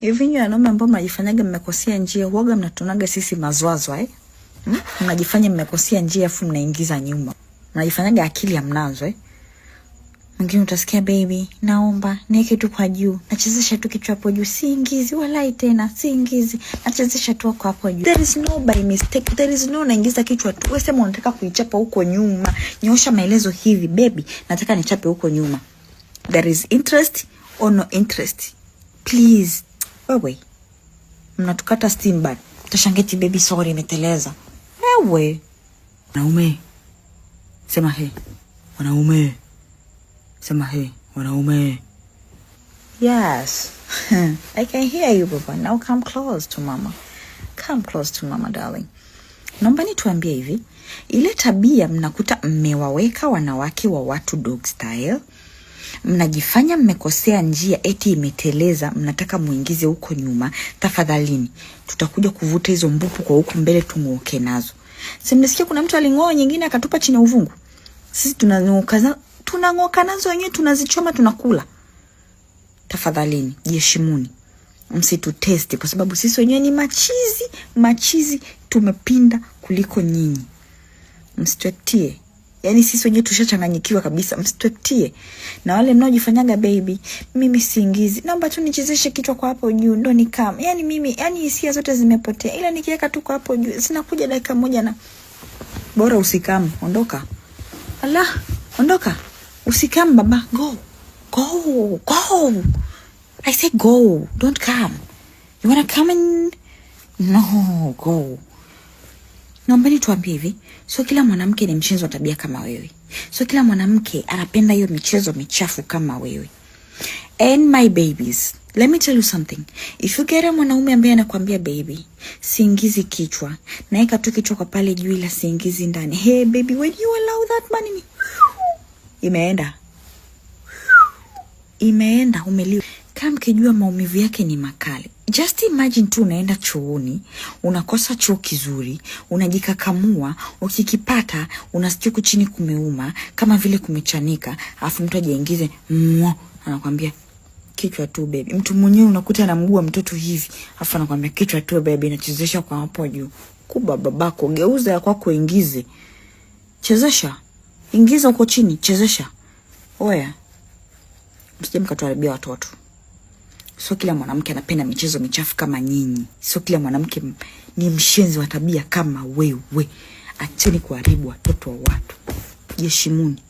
Hivi nyinyi wanaume ambao mnajifanyaga mmekosea njia, huwaga mnatunaga sisi mazwazwa eh? Hmm? Mnajifanya mmekosea njia afu mnaingiza nyuma. Mnajifanyaga akili hamnazo eh? Mwingine utasikia baby, naomba niweke tu kwa juu, nachezesha tu kichwa hapo juu, siingizi walai tena, siingizi, nachezesha tu kwa hapo juu. There is no by mistake, there is no naingiza kichwa tu. Wewe sema unataka kuichapa huko nyuma, nyoosha maelezo hivi, baby, nataka nichape huko nyuma. There is interest or no interest. Please, wewe mnatukata steam bad. Utashangeti baby, sorry, imeteleza. Wewe Wanaume sema he, wanaume sema he, wanaume. Yes, I can hear you baba. Now come close to mama. Come close to mama darling. Naomba nituambie hivi, ile tabia mnakuta mmewaweka wanawake wa watu dog style, mnajifanya mmekosea njia, eti imeteleza, mnataka muingize huko nyuma. Tafadhalini, tutakuja kuvuta hizo mbupu kwa huku mbele tung'ooke nazo. Si mlisikia kuna mtu aling'oa nyingine akatupa chini ya uvungu? Sisi tunang'oka, tunang'oka nazo wenyewe, tunazichoma, tunakula. Tafadhalini, jiheshimuni, msitutesti kwa sababu sisi wenyewe ni machizi, machizi tumepinda kuliko nyinyi. Msitutie, yaani sisi wenyewe tushachanganyikiwa kabisa, msitutie. Na wale mnaojifanyaga baby, mimi siingizi, naomba tu nichezeshe kichwa kwa hapo juu ndo ni kama, yaani mimi, yaani hisia zote zimepotea, ila nikiweka tu kwa hapo juu zinakuja dakika moja, na bora usikam, ondoka. Allah, ondoka, usikam baba, go go go. I say go, don't come. You wanna come and no, go. Naombeni tuambie hivi, sio kila mwanamke ni mshenzi wa tabia kama wewe. Sio kila mwanamke anapenda hiyo michezo michafu kama wewe. And my babies, let me tell you something. If you get a mwanaume ambaye anakuambia baby, siingizi kichwa, naeka tu kichwa kwa pale juu ila siingizi ndani. Hey baby, when you allow that money, imeenda. Imeenda, umeliwa. Kama mkijua maumivu yake ni makali. Just imagine tu unaenda chooni, unakosa choo kizuri, unajikakamua, ukikipata unasikia huku chini kumeuma kama vile kumechanika, alafu mtu ajiingize mwo, anakwambia kichwa tu baby. Mtu mwenyewe unakuta na mguu wa mtoto hivi, alafu anakwambia kichwa tu baby, nachezesha kwa hapo juu. Kuba babako, geuza ya kwako ingize. Chezesha. Ingiza huko chini, chezesha. Oya. Msije mkatuharibia watoto. Sio kila mwanamke anapenda michezo michafu kama nyinyi. Sio kila mwanamke ni mshenzi wa tabia kama wewe. Acheni kuharibu watoto wa watu. Jiheshimuni.